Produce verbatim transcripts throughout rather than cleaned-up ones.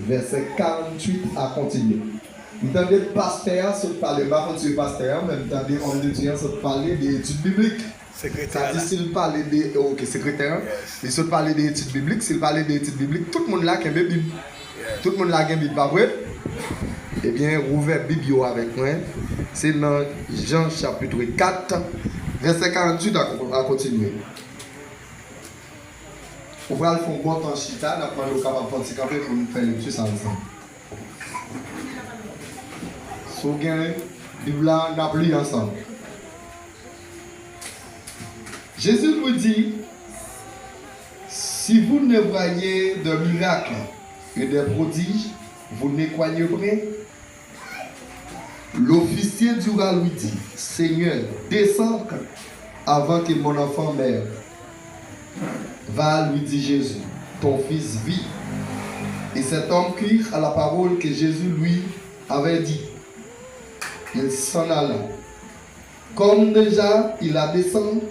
Vèsè karanntuit a kontinye. M tande pastè a sot pale, m pa konn si se pastè a, men m tande òm de Dye an sot pale de etid biblik. Sa di, si l pale de, ok, sekretè an, li sot pale de etid biblik, si l pale de etid biblik, tout moun la kenbe Bib. Tout moun la gen Bib, pa vre? Ebyen, ouvè Bib yo avèk mwen. Se nan Jan chapit kat, vèsè karanntuit a, a kontinye. Ou pral fè yon bon tan chita, n ap mande w kapab fè yon ti kanpe pou n fè lekti sa ansanm. Si w gen Bib la, n ap li ansanm. Jésus lui dit, si vous ne voyez de miracles et des prodiges, vous ne croyez point. L'officier du roi lui dit, Seigneur, descends avant que mon enfant meure. Va, lui dit Jésus, ton fils vit. Et cet homme crut à la parole que Jésus lui avait dit. Il s'en alla. Comme déjà il a descendu,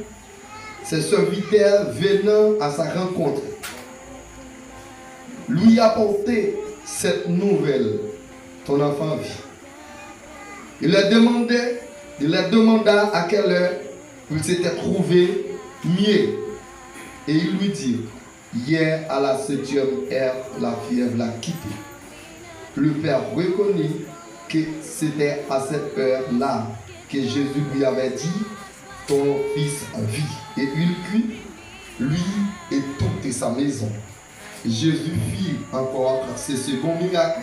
ses serviteurs venant à sa rencontre, lui apporter cette nouvelle, ton enfant vit. Il leur demandait, il leur demanda à quelle heure il s'était trouvé mieux. Et il lui dit, hier à la septième heure, la fièvre l'a quitté. Le père reconnut que c'était à cette heure-là que Jésus lui avait dit, ton fils vit. Et il crut, lui et toute sa maison. Jésus fit encore ce second miracle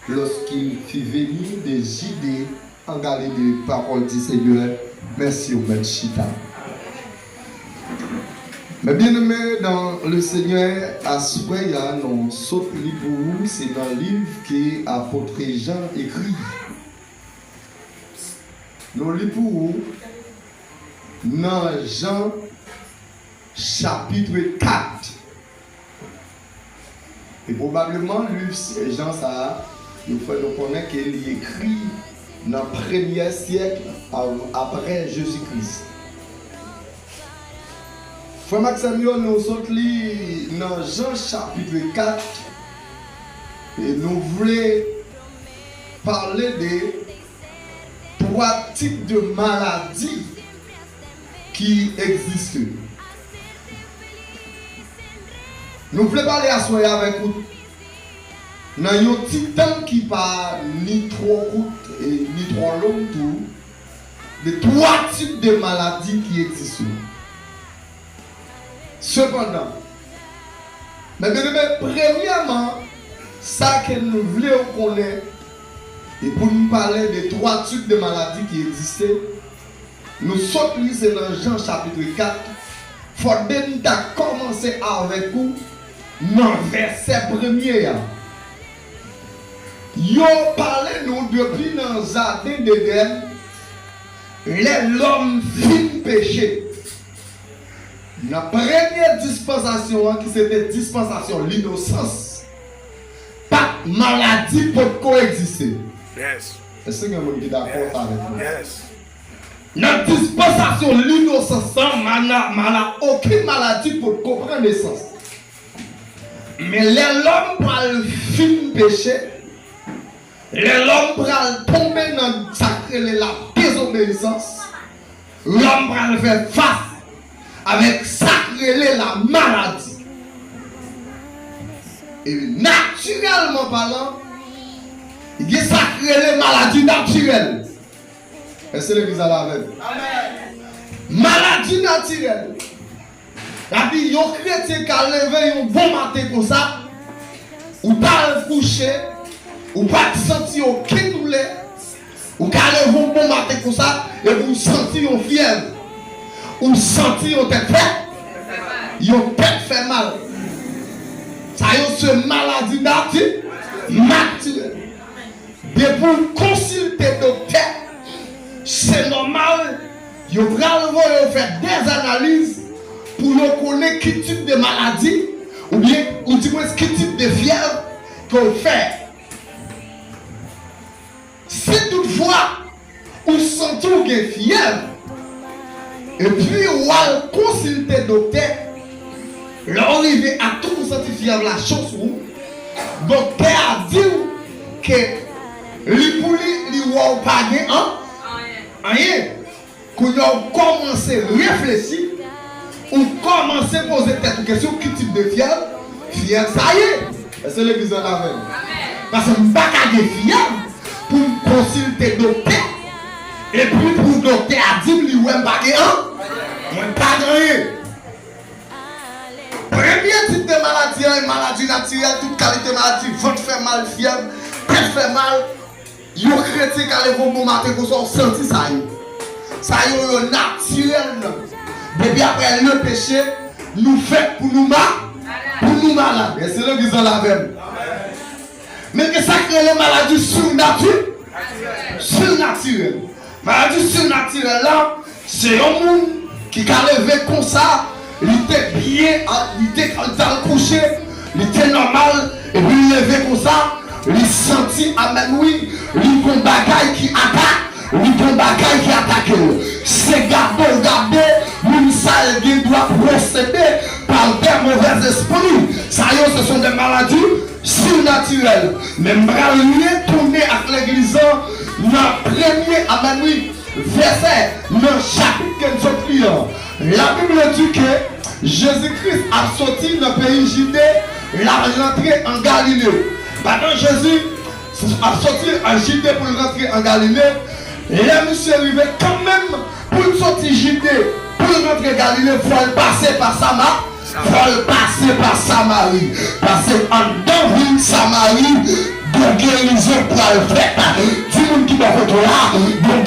lorsqu'il fut venu de Judée en Galilée. Parole du Seigneur. Mèsi, ou mèt chita. Mes bien-aimés dans le Seigneur, aswè a nou sot li pou ou, se nan liv ke apot Jan ekri. Nou li pou ou nan Jan chapit kat. E pwobableman, liv Jan sa a, yo fè nou konnen ke li ekri nan premyè syèk av-, apre Jezi Kris. Frè m ak sè m yo, nou sot li nan Jan chapit kat, e nou vle pale de twa tip de maladi ki egziste. Nou vle pale aswè a avèk ou nan yon ti tan ki pa ni twò kout e ni twò long tou, de twa tip de maladi ki egziste. Sepandan, mes bien-aimés, premyèman, sa ke nou vle w konnen, e pou nou pale de twa tip de maladi ki egziste, nou sot li se nan Jan chapit kat, fòk n ta kòmanse avèk ou nan vèsè premye a. Yo pale nou depi nan jaden Edenn, lè lòm fin peche. Nan premye dispansasyon an, ki se te dispansasyon linosans, pa t maladi potko egziste. Yes. Èske gen moun ki dakò avèk mwen? Yes. Nan dispansasyon linosans lan, mala, mala, okenn maladi potko pran nesans. Men lè lòm pral fin peche, lè lòm pral tonbe nan sa k rele la dezobeyisans, lòm pral fè fas avèk sa k rele la maladi. E natirèlman palan, gen sa k rele maladi natirèl. Èske legliz la la avè m? Amèn. Maladi natirèl. Sa di, yon kretyen ka leve yon bon maten konsa, ou t al kouche, ou pa t santi okenn doulè, ou ka leve yon bon maten konsa, epi ou santi yon fyèv, ou santi yon tèt fè, yon tèt fè mal. Sa yo se maladi nati-, natirèl. Depi w konsilte doktè, se nòmal, yo pral voye w fè dèzanaliz pou yo konnen ki tip de maladi, oubyen, ou dimwens, ki tip de fyèv ke w fè. Si toutfwa ou santi w gen fyèv, epi w al konsilte doktè, lè w rive a tout ou santi fyèv la cho sou ou, Doktè a di w ke li pou li, li wè w pa gen an, anyen. Kounye a w kòmanse reflechi, ou kòmanse poze tèt ou kesyon ki tip de fyèv, fyèv sa ye. Èske legliz la avè m? Paske m pa ka gen fyèv pou m konsilte doktè, epi pou doktè a di m li wè m pa gen an, mwen pa gen anyen. Premye tip de maladi an, e maladi natirèl, tout kalite maladi, vant fè mal, fyèv, tèt fè mal. Yon kretyen ka leve yon bon maten konsa, w santi sa yo. Sa yo, yo natirèl nan. Depi apre le peche, nou fèt pou nou ma, pou nou malad. Èske legliz la avè m? Men gen sa k rele maladi sirnati-, sirnatirèl. Maladi sirnatirèl la, se yon moun ki ka leve konsa, li te byen, li te al kouche, li te nòmal, epi li leve konsa, li santi, amèn wi, li gon bagay ki ata-, li gon bagay ki atake l. Se gade w gade, moun sa yo gen dwa posede pa de movèz espri. Sa yo, se son de maladi sirnatirèl. Men m pral retounen ak legliz lan nan premye, amèn wi, vèsè nan chapit ke n sot li an. Labib di ke Jezi Kris ap soti nan peyi Jide, l ap rantre an Galile. Pandan Jezi ap soti an Jide pou l rantre an Galile, lè misye rive kanmenm, pou l soti Jide, pou l rantre Galile, fò l pase pa Sama-, fò l pase pa Samari. Paske anndan vil Samari, de gerizon pral fèt. Di moun ki bò kote w la, de